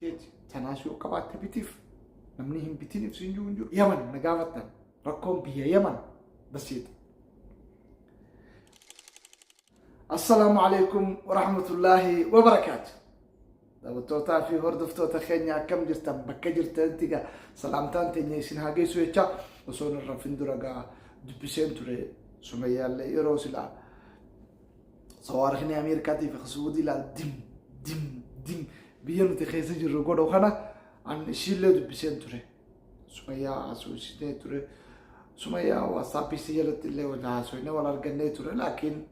Teeti tanaas yoo qabaatte bitiif namni hin bitiniif siin jiru hin jiru. Yaman na gaafattan rakkoon biyya Yaman basiita. Assalaamu alaikum warahmatullaahi wabarakaatu. Daawwattootaa fi hordoftoota keenya akkam jirtan bakka jirtanitti egaa salaamtaan teenya isin haa geessu jecha osoo hin rafin dura gaa dubbiseen ture Sumayyaallee yeroo silaa sawaarikni Ameerikaatii fi Suudii laal dim dim dim biyya nuti keessa jirru godhu kana an ishiillee dubbiseen ture. Sumayyaa haasofsiisnee ture. Sumayyaa WhatsApp isii jalatti illee wal haasofnee wal argannee ture laakiin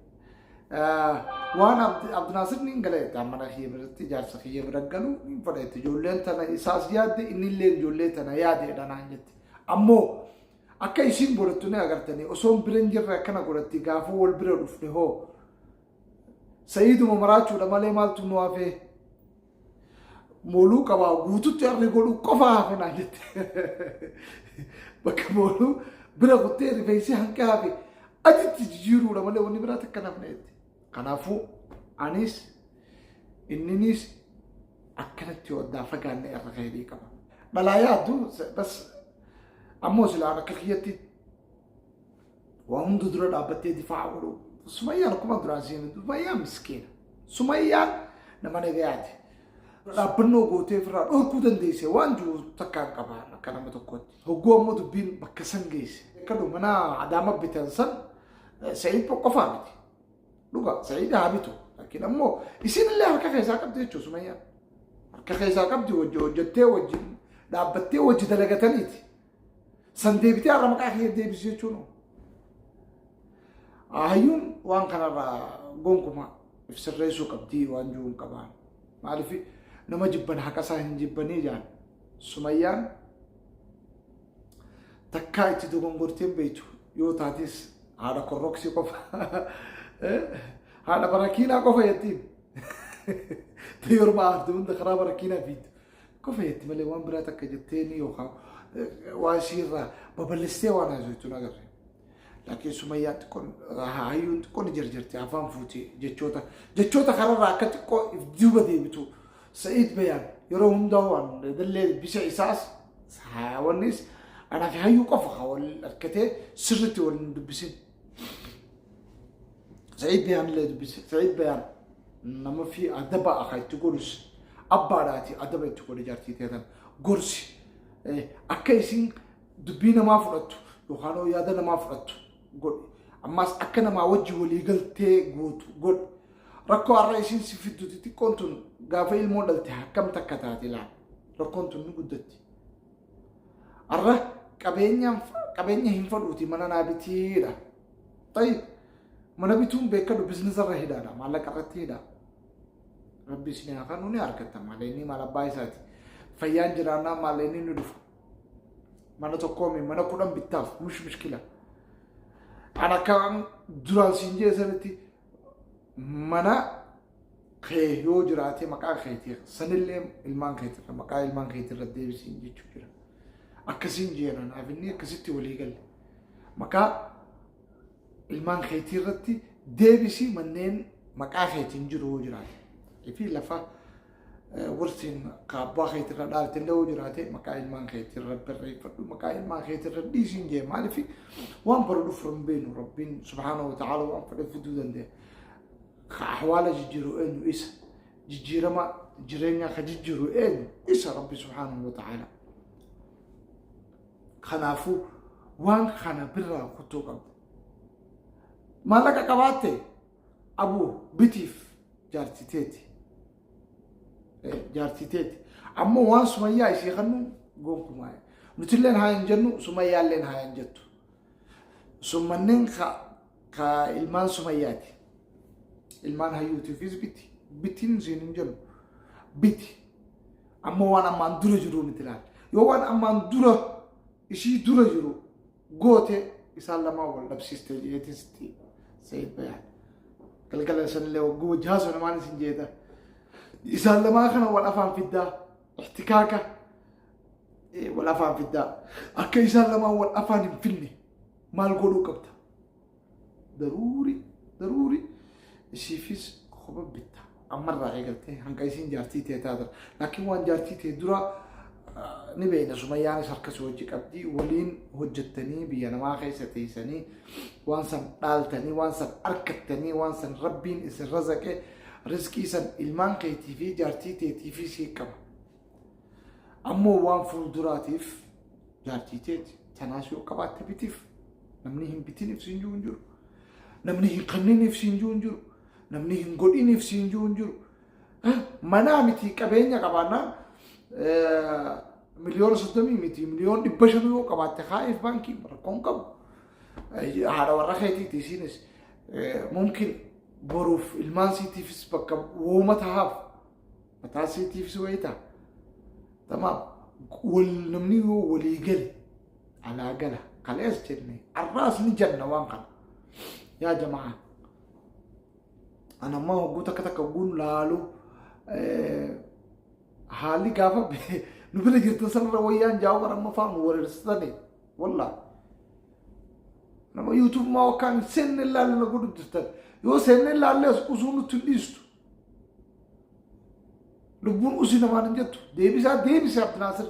waan Abdinaasir ni gala jette mana kiyya biratti ijaarsa kiyya bira galu ni fedha jette ijoolleen tana isaas yaadde inni illee ijoollee tana yaadeedha naan jette. Ammoo akka isiin godhattu ni agartanii osoo bira hin jirre akkana godhatti gaafa wal bira dhufne hoo Sa'iiduma maraachuudha malee maaltu nu hafee mooluu qabaa guututti harri godhuu qofa hafe naan jette. Bakka mooluu bira kuttee rifeensi hanqee hafe aditti jijjiiruudha malee wanni biraa takka nafne jette. Kanaafuu anis inninis akkanatti yoo addaa fagaanne irra khayrii qaba. Dhalaa yaaddu bas ammoo silaan akka kiyyatti Waa hunda dura dhaabbattee difaa'a godhuu. Sumayyaan akkuma duraan siin Sumayyaan miskiina. Sumayyaan nama nagayaati. Dhaabbannoo gootee ofirraa dhorkuu dandeesse waan jiru takkaan qaba akka nama tokkootti. Hogguu ammoo dubbiin bakka san geesse. Akka mana Adaama bitan san Sa'iid qofaa miti. Dhuga Sa'iid haa bitu. Laakiin ammoo isin illee harka keessaa qabdi jechuudha Sumayyaan. Harka keessaa qabdi wajji hojjettee wajji dhaabbattee wajji dalagataniiti. San deebitee har'a maqaa kiyya deebisi jechuun hayyuun waan kanarraa gonkumaa if sirreessuu qabdii waan jiru hin qabaan. Maaliif nama jibban haqa isaa hin jibbanii jaan. Sumayyaan takkaa itti dogongortee hin beektu yoo taates haadha korroksii qofa haadha barakiinaa qofa jettiin. Yeroo aartu hunda karaa barakiinaa fiiddu. Qofa jetti malee waan biraa takka jetteeni yookaan waan ishiirraa babal'istee waan haasoftu hin agarre. Laakiin Sumayyaa xiqqoon hayyuun xiqqoon ni jarjarti afaan fuuti jechoota jechoota kanarraa akka xiqqoo if duuba deebitu Sa'iid Bayaan yeroo hundaa waan dallee bisa isaas wannis anaa fi hayyuu qofa haa wal harkatee sirriitti wal hin dubbisin. Sa'iid Bayaan illee dubbise. Sa'iid Bayaan nama fi adaba akka itti godhus abbaadhaati adaba itti godhe jaartii teetan gorsi akka isin dubbii namaa fudhattu yookaan hoo yaada namaa fudhattu godhi. Ammas akka namaa wajji walii galtee gootu godhi. Rakkoo har'a isin si fiddu xixiqqoon tun gaafa ilmoo dhalte akkam takka taate laala. Rakkoon tun ni guddatti. Har'a qabeenya hin fadhuuti mana naa bitiidha. Tayyib mana bituun beekadhu biizinasa irra hidhaadha maallaqa irratti hidhaa. Rabbi isin haa kennu ni argatta maallaqni maal abbaa isaati. Fayyaan jiraannaa maallaqni ni dhufa. Mana tokkoomi mana 10 bittaaf mush mushkila. An akka duraan siin jee sanitti mana kee yoo jiraate maqaa keetii sanillee ilmaan keetirra maqaa ilmaan keetirra deebisiin jechuu jira. Akkasiin jeena naaf inni akkasitti walii galle. Maqaa ilmaan keetii irratti deebisii manneen maqaa keetiin jiru yoo jiraate. Fi lafa warsiin ka abbaa keetirra dhaalte illee yoo jiraate maqaa ilmaan keetirra barreeffadhu maqaa ilmaan keetirra dhiisiin jee maaliif waan bara dhufu hin beeknu rabbiin subhaanahu wa ta'aala waan fedhe fiduu danda'a. Ka ahwaala jijjiiru eenyu isa jijjiirama jireenyaa ka jijjiiru eenyu isa rabbi subhaanahu wa ta'aala. Kanaafuu waan kana birraa kutuu qabda. Maallaqa qabaatte abuu bitiif jaartii teeti. Jaartii teeti. Ammoo waan sumayyaa ishee kannu gonkumaa. Nutilleen haa hin jennu sumayyaalleen haa hin jettu. Sun manneen ka ka ilmaan sumayyaati. Ilmaan hayyuutiifis biti. Bitiin siin hin jennu. Biti. Ammoo waan ammaan dura jiruu miti laal. Yoo waan ammaan dura ishii dura jiru goote isaan lamaan wal dhabsiiste jeetiin sitti Sa'iid Bayaan. Galgala sanillee wagguu wajji haasofne maal isin jeeta. Isaan lamaa kana wal afaan fiddaa ihtikaaka wal afaan fiddaa akka isaan lamaan wal afaan hin finne maal godhuu qabda. Daruuri daruuri isiifis kopha bitta. Ammarraa eegaltee hanga isiin jaartii tee taatan. Laakiin waan jaartii tee dura ni beekna, Sumayyaanis harka si hojii qabdi, waliin hojjettanii biyya namaa keessa teessanii waan san dhaaltanii, waan san arkattanii, waan san Rabbiin isin razaqe, rizqii san ilmaan keetii fi jaartii teetii fi sii qaba. Ammoo waan fuulduraatiif jaartii teeti tanaas yoo qabaatte bitiif. Namni hin bitiniif siin jiru hin jiru. Namni hin kenniniif siin jiru hin jiru. Namni hin godhiniif siin jiru hin jiru. Manaa miti, qabeenya qabaannaan 30 miliyoona miti, 500 miliyoona yoo qabaatte kaa'eef baankii, rakkoon qabu. Haadha warra keetiiti isiinis mumkin boruuf ilmaan siitiifis bakka wooma tahaaf, mataa siitiifis wayii ta'a. Tamaam, wal namni yoo walii gale alaa gala. Kalees jenne, arraas ni janna waan kana. Yaa jamaa, ana ammaa hogguu takka takka hogguun laalu haalli gaafa nu bira jirtan sanarra wayyaan jaa'u bara amma fa'aa nu wareersitanii wallaa. Nama YouTube maa wakkaan seenne laalle na godhu jirtan. Yoo seenne laalle as usuu nutti hin dhiistu. Lubbuun usii namaan hin jettu. Deebisaa deebise Abdinaasir.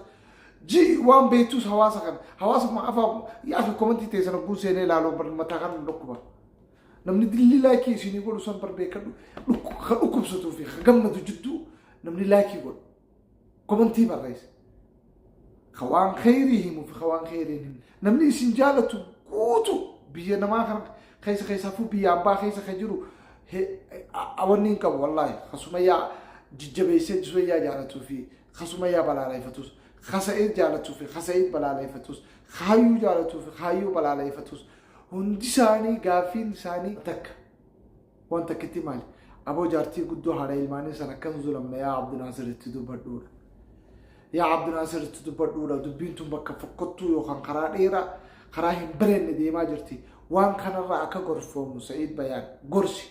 Ji waan beektus hawaasa kana. Hawaasa kuma afaa yaa fi komantii teessan hogguun seenee ilaaluu bar mataa kan dhukkuba. Namni dilli like isinii godhu san bar beekadhu, ka dhukkubsatuu fi ka gammadu jidduu namni like godhu. Komantii barreessa. Ka waan kheyrii himu fi ka waan kheyrii hin himne. Namni isin jaalatu guutu biyya namaa kana keessa, keessaafuu biyya abbaa keessa ka jiru wanni hin qabu wallaahi. Ka Sumayyaa jijjabeessee Sumayyaa jaalatuu fi ka Sumayyaa balaaleffatus, ka Sa'id jaalatuu fi ka Sa'id balaaleffatus, ka Hayyuu jaalatuu fi ka Hayyuu balaaleffatus, hundi isaanii gaaffiin isaanii takka. Waan takkitti maali? Aboo, jaartii guddoo haadha ilmaanii san akkan zulamne yaa Abdinaasir itti dubbadhuudha. Yaa Abdinaasir itti dubbadhuudha. Dubbiin tun bakka fokkottuu yookaan karaa dheeraa, karaa hin bareenne deemaa jirti. Waan kanarraa akka gorfoomu Sa'iid Bayaan gorsi,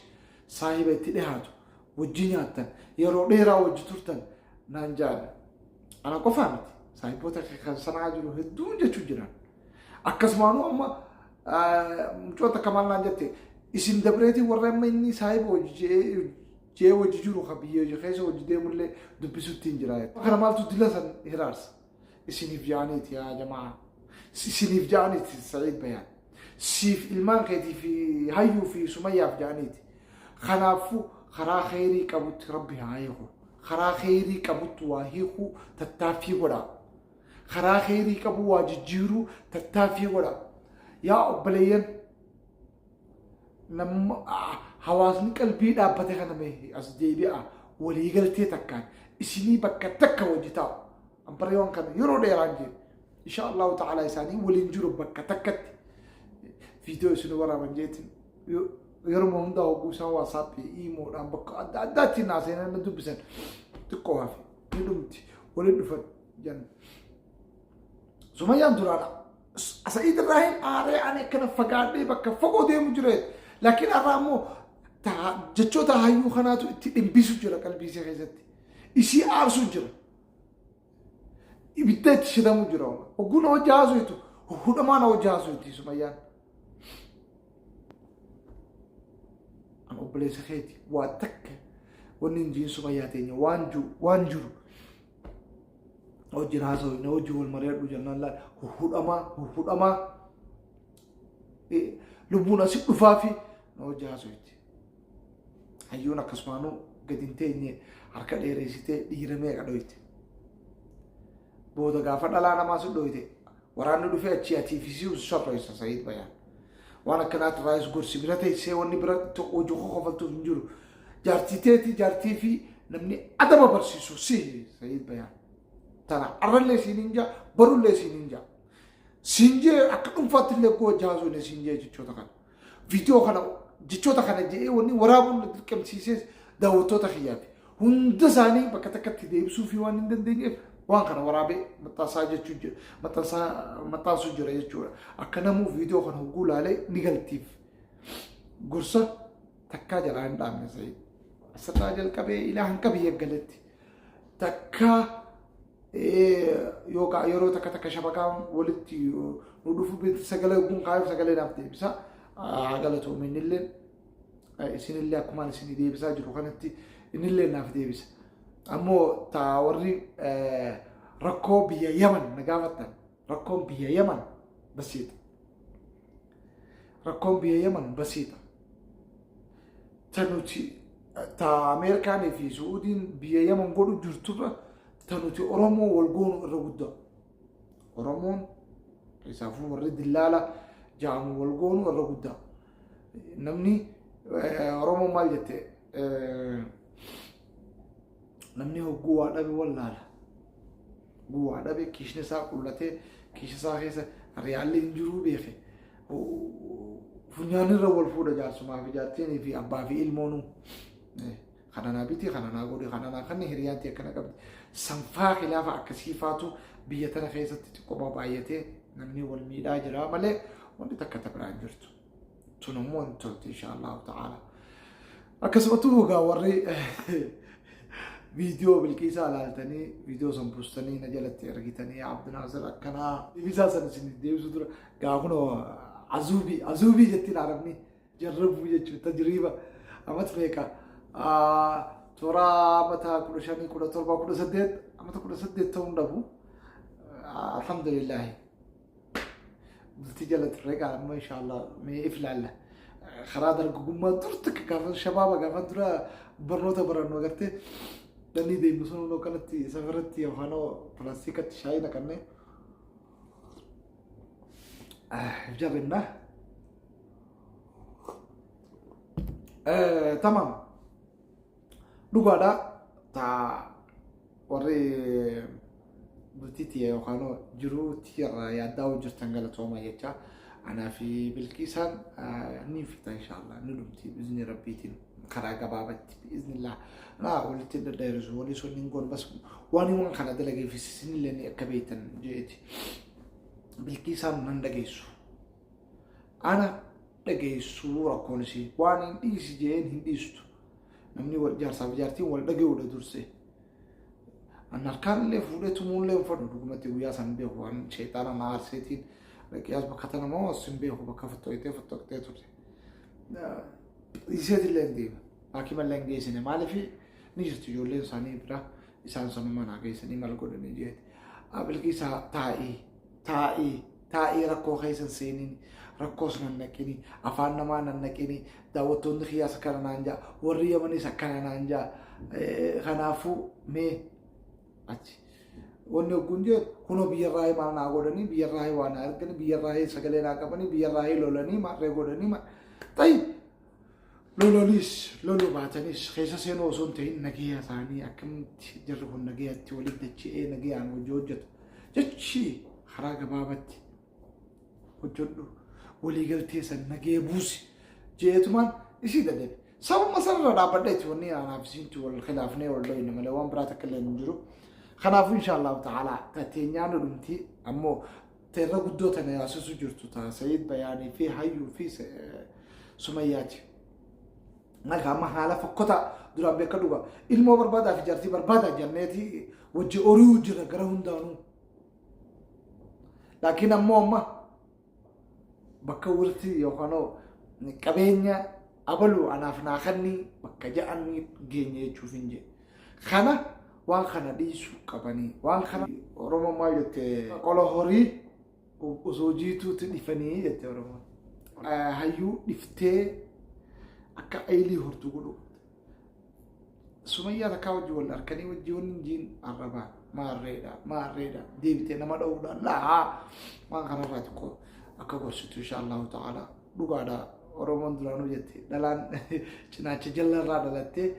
saahiba itti dhihaatu, wajji nyaattan, yeroo dheeraa wajji turtan naan jaan. Ana qofaa miti. Saahiboota kan sanaa jiru hedduun jechuu jiran. Akkasumaanuu amma mucoo takka maal naan jette, isin dabreetii warra amma inni saahiba hojii jee hojii jiru ka biyya keessa hojii deemullee dubbisutti hin jira. Kana maaltu dila san hiraarsa? Isiniif ja'aniiti yaa jamaa. Isiniif ja'aniiti Sa'iid Bayaan. Siif, ilmaan keetii fi Hayyuu fi Sumayyaaf ja'aniiti. Kanaafuu karaa kheyrii qabutti Rabbi haa hiiku. Karaa kheyrii qabutti waa hiikuu tattaaffii godhaa. Karaa kheyrii qabu waa jijjiiruu tattaaffii godhaa. Yaa obboleeyyan, nama hawaasni qalbii dhaabbate kana mee as deebi'a, waliigaltee takkaan isinii bakka takka wajji taa'u. Amparee waan kana yeroo dheeraan jee. Insha Allahu ta'ala isaanii waliin jiru bakka takkatti. Viidiyoo isin waraaban jeetiin yeroo hundaa hogguu isaan WhatsAppii, iimoodhaan, bakka adda addaatti naa seenan na dubbisan, xiqqoo hafe ni dhumti, waliin dhufan jenna. Sumayyaan duraan Sa'iid irraa hin aaree, ani akkana fagaadhee bakka fagoo deemu jira. Laakiin har'a ammoo jechoota hayyuu kanaatu itti dhimbisu jira qalbii isii keessatti. Isii aarsu jira. Ibidda itti shidamu jira. Hogguu na hojii haasoftu hudhamaa na hojii haasofti Sumayyaan. An obboleessa keeti, waa takka wanni hin jiin Sumayyaa teenya waan jiru waan jiru. Hojii haasa'u na hojii wal mari'adhu jennaan laal hudhamaa hudhamaa lubbuun asi dhufaa fi na hojii haasa'utti. Hayyuun akkasumaanuu gadi hin teenye, harka dheereessitee dhiira meeqa dhoyte. Booda gaafa dhalaa namaa si dhoyte waraanni dhufee achii atii fi si'u sharroysa Sa'iid Bayaan. Waan akkanaatti raayis gorsi, bira teessee wanni bira hojii kofaltuuf hin jiru. Jaartii teetii, jaartii fi namni adaba barsiisu si Sa'iid Bayaan. Tana arrallee siin hin jaa, barullee siin hin jaa. Siin jee, akka dhuunfaatti illee goo jaasuun siin jee jechoota kana. Viidiyoo kana jechoota kana jedhee wanni waraabuun na dirqamsiisee daawwattoota kiyyaati. Hunda isaanii bakka takkatti deebisuu fi waan hin dandeenyeef waan kana waraabee maxxansaa jechuu jira. Maxxansaa maxxansuu jira jechuudha. Akka namuu viidiyoo kana hogguu laalee ni galtiif. Gorsa takkaa jalaa hin dhaabne Sa'iid. Asirraa jalqabee ilaa hanga biyya galetti. Takkaa yookaan yeroo takka takka shabakaan walitti nu dhufu sagalee kun kaayuuf sagalee naaf deebisa. Haa galatoomu innillee, isinillee akkumaan isinii deebisaa jiru kanatti. Innillee naaf deebisa. Ammoo taa warri rakkoo biyya Yaman na gaafattan rakkoon biyya Yaman basiixa. Rakkoon biyya Yaman basiixa. Ta nuti ta Ameerikaanii fi Su'uudiin biyya Yaman godhu jirturra ta nuti Oromoo wal goonu irra guddaa. Oromoon keessaafuu warri dillaala ja'amu wal goonu irra guddaa. Namni Oromoon maal jette namni hogguu waa dhabe wallaala. Hogguu waa dhabe kiishni isaa qullatee kiisha isaa keessa riyaalli hin jiruu beeke. Funyaan irra wal fuudha jaarsumaa fi jaartiinii fi abbaa fi ilmoonuu. Kana naa biti, kana naa godhi, kana naa kanni hiriyaan tee akkana qabdi. Sanfaa khilaafa akkasii faatu biyya tana keessatti xiqqoma baay'atee namni wal miidhaa jira malee wanti takka ta biraan jirtu. Tun ammoo hin tolti insha Allahu ta'ala. Akkasumattuu egaa warri viidiyoo Bilqiisaa ilaaltanii viidiyoo san buustanii na jalatti ergitanii Abdinaasir akkanaa deebisaa san isin deebisuu dura gaa kunoo azuubii azuubii jettiin arabni jarrabuu jechuun tajriiba amat meeqa toora amata 15 17 18 amata 18 ta'uu hin dhabu alhamdulillaahi bultii jala turre gaa amma inshaallah mee if laalla karaa dargaggummaa dur takka gaafa shabaaba gaafa dura barnoota barannu agartee dhalli deemu sun hunduu kanatti safarratti yookaan pilaastikatti shaayii naqannee jarrinna. Tamam. Dhugaadha. Ta warri bultii tiyya yookaan jiruu tiyyarraa yaaddaa hojjetan galatooma jecha. Anaa fi Bilqiisaan ni fita inshaallah ni dhumti biizni rabbiitiin karaa gabaabatti biiznillah. Naa walitti dhadheerisu walii sun hin goon bas waan waan kana dalageef isinillee ni akka beektan jeeti. Bilqiisaan nan dhageessu. Ana dhageessuu rakkoon isii waan hin dhiisi jeen hin dhiistu. Namni wal jaarsaaf jaartiin wal dhaga'uudha dursee. An harkaan illee fuudhee tumuullee hin fedhu dhugumatti guyyaa san beeku waan sheexaana na aarseetiin dhaqee as bakka tana moo as hin beeku bakka fottoqxee fottoqxee turte. Dhiiseet illee hin deemu. Haakima illee hin geessine maaliif ni jirti ijoolleen isaanii bira isaan sanuma naa geessanii maal godhanii jeeti. Bilqiisaa taa'ii taa'ii taa'ii rakkoo keessa hin seeniin rakkoos nan naqini afaan namaa nan naqini daawwattoonni kiyyaas akkana naan ja'a warri yamanis akkana naan ja'a kanaafuu mee achi wanni hogguun jee kunoo biyyarraa maal naa godhanii biyyarraa waa naa erganii biyyarraa sagalee naa qabanii biyyarraa lolanii maarree godhanii ta'i lololiis loluu baatanis keessa seenuu osoo hin ta'in nagaya isaanii akkamitti jarri kun nagayatti walitti dacha'ee nagayaan hojii hojjetu jechi karaa gabaabatti hojjedhu waliigaltee san nagaya buusi jeetumaan isii dadhabe. Sababuma sanarra dhaabbadheeti wanni anaaf isiintu wal khilaafnee wal dhoyne malee waan biraa takka illee hin jiru. Kanaafuu inshaallahu ta'ala tateenyaa nu dhumti ammoo teerra guddoo tana yaasisu jirtu ta Sa'iid Bayaanii fi Hayyuu fi Sumayyaati. Nagaa amma haala fokkotaa duraan beeka dhuga ilmoo barbaadaa fi jaartii barbaadaa jenneeti wajji ori'uu jira gara hundaanuu. Laakiin ammoo amma bakka wirtii yookaan qabeenya abalu anaaf naa kanni bakka ja'anii geenye jechuuf hin jedhe. Kana waan kana dhiisuu qabanii waan kana Oromoon maal jette qola horii osoo jiituutti dhifanii jette Oromoon. Hayyuu dhiftee akka aylii hortu godhu. Sumayyaa takkaa wajji wal harkanii wajji wanni jiin arrabaa maarreedha maarreedha deebitee nama dha'uudha laa waan kanarraa xiqqoo akka gorsitu insha Allahu ta'ala dhugaadha Oromoon duraanuu jette dhalaan cinaacha jallarraa dhalattee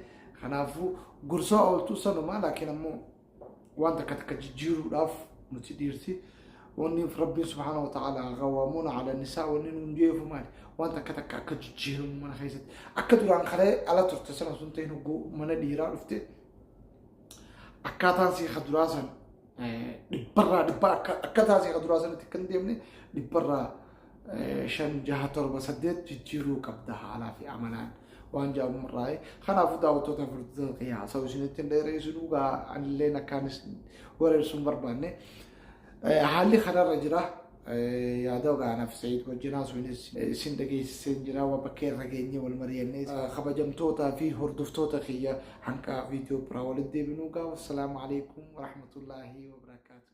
kanaafuu gorsaa ooltu sanuma laakiin ammoo waan takka takka jijjiiruudhaaf nuti dhiirti wanni rabbiin subhaanahu wa ta'ala qawwaamuuna ala nisaa wanni nuun jeefu maali waan takka takka akka jijjiiramu mana keessatti akka duraan kalee ala turte sana sun ta'in hogguu mana dhiiraa dhufte akkaataan sii ka duraa san dhibbarraa dhibba akkataa sii ka duraa sanitti kan deemne dhibbarraa 5 6 7 8 jijjiiruu qabda haalaa fi amalaan waan jedhamu irraa kanaafuu daawwattoota furdatan qiyyaa haasa'u isinitti hin dheeressu dhugaa anilleen akkaanis wareersuu hin barbaanne haalli kanarra jira Yaada anaaf Sa'iid wajjin haasofnes isin dhageessiseen jira, waan bakka irra geenye wal mari'annee. Kabajamtootaa fi hordoftoota kiyya, hanqa viidiyoo biraa walitti deebinuu gaa, wassalaamu alaikum warahmatullaahi wabarakaatu.